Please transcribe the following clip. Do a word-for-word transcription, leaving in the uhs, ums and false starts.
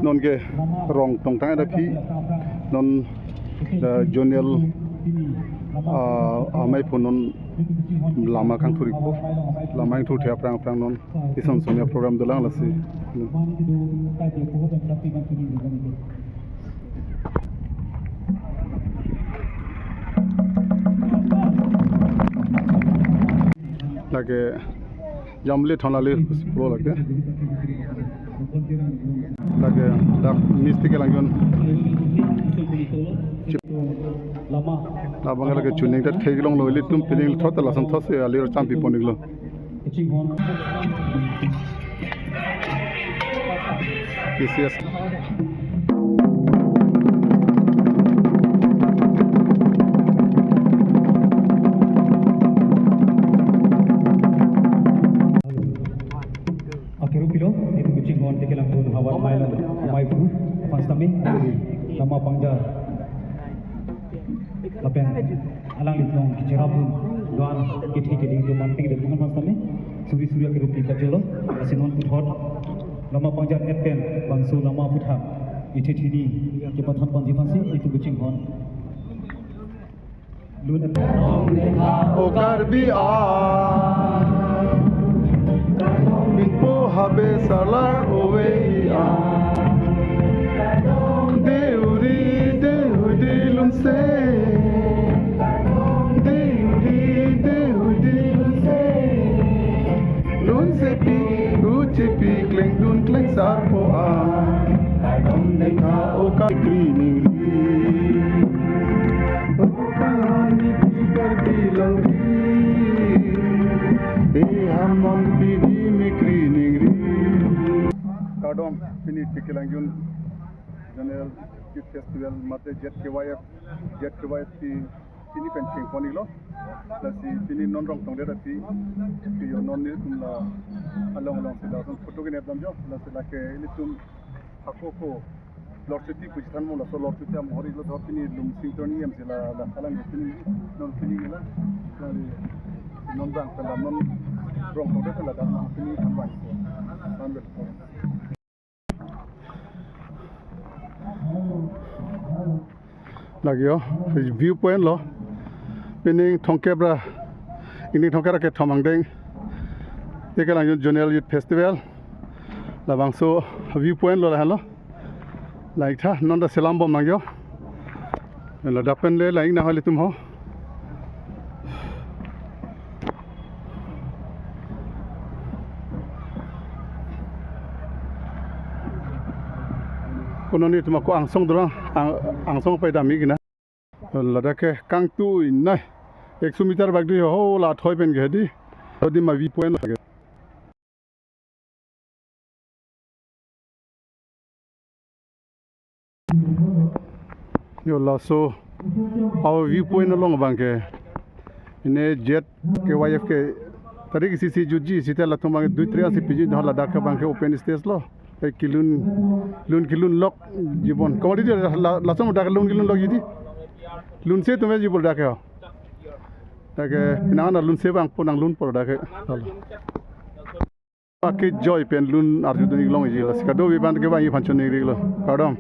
Non ke rong tongtang ada phi. Non, eh, zonal, ah, amei phu non lama kangthur-ikpo. Lama kangthur the aphrang aphrang non ison sonia program dolang lasi. Lake jamle thon ale pro lake. Lake dak misti kelang jun. Chip. Labang lake chuning ta theklonglo, ilitum pining thot lason thot si alir champi pon-iklo. Yes, yes. Akero pilo, itum kachinghon tekelang tun havar mailong, amei phu, fans tame, lama pangjar. Lapen alanglitum kecherap dun, doan kethe keding atum man pik de, bukan fans tame, suri suri akero pi kacholo, lasi non puthot, lama pangjar et pen, bangso lama puthot, ithe thini, kepathan ponji aphansi, itum kachinghon. O Karbi a, Bingpo habe salar ove a. Deuri, deuri lunse. Deuri, deuri lunse. Lunsepi, uchepi, klengdun, klengsarpo a. Kardom nengtha o Karbi ningri. O kanghon ningri Karbi longri. E ham non pidi mikri ningri. Kardom, pini tekelang jun Zonal Youth Festival mate Z K Y F, Z K Y F T pini pen chengpon-iklo. Lasi pini non rong tongdet aphi, pini non nelitum la along alongsi lason photo kenep damjo. Lasi lake ilitum hako ko lorchiti puji than mo, laso lorchiti amhor-iklo, do pini lum sing turning yam si la, la kalang pini non pini la. Lasi non rong pen la non rong tongdet la dan pini than bang. Than bang. Lake yo, view point lo. Pining thomkep ra, ingdeng thomkep ra kethom angdeng tekelang jun Zonal Youth Festival. Labangso view point lo lahenlo. Langtha, non ta selam bom nangjo. Ladak pen le lang nanghoi ilitum ho. Kono nelitum ako angsong dorong, ang-, angsong pai dam-ik na. Ladak ke kangtui nai. Ekso meter bak di ho la thoi pen ke di. Ho di ma view point lake. Yo laso our view point along abang ke. Ine Z K Y F ke tarik isi isi jutji, sita latum abang dui tarik ansi piji, dah ladak ke abang ke open stage lo. Eh, kelun, lun kelun lok jibon. Komodi la, laso dak lun kelun lok jidi. Lunse tame jibon dak ke ho. Dak ke pinang ana lunse abang po nanglunpo dak ke. Ake joy pen lun arjudun-ik longji, lasi kadokave aphan ke vangji aphan choningri-iklo. Kardom.